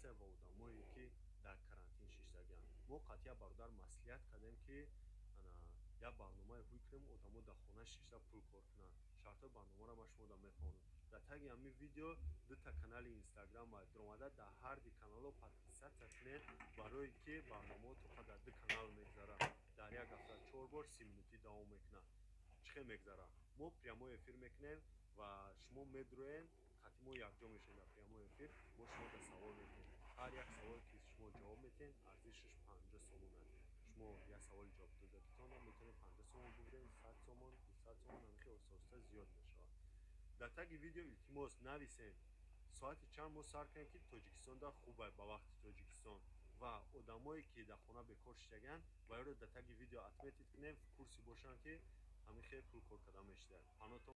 Ҳастае ва одамое, ки дар карантин шиштагианд. Мо қатъия бародар маслиҳат кардем, ки як барномае ҳуй кунем, одамо дар хона шишта пул кор кунанд. Шартҳои барномаро ман шумо мефаҳмонам. Дар таги ҳамин видео дута канали Инстаграм даромада, дар ҳар ди каналҳо подписаться кунед, барое ки барномаҳо то қадар ду канал мегзарад. Дар як ҳафта чор бор 30 минутӣ давом мекунад. Чӣ хел мегзарад? Мо прямой эфир мекунем ва шумо медроен, қатъи мо якҷо мешавем. Дар прямой эфир мо шумо дар савол мекунем. Ҳар як саволе ки шумо ҷавоб метиҳед, арзишаш 50 сомон аст. Шумо як саволи ҷавоб додагитонро метавонед 50 сомон бигиред, 100 сомон, 200 сомон, ҳамихел оҳиста оҳиста зиёд мешавад. Дар таги видео, илтимос, нависем, соати чанд мо сар кунем, ки Тоҷикистонда хуб ба вақти Тоҷикистон, ва одамое, ки дар хона бекор шиштагианд, ва ёро дар таги видео отметить кунем, в курсе бошанд, ки ҳамин хел пул кор карда мешуда. Панотон.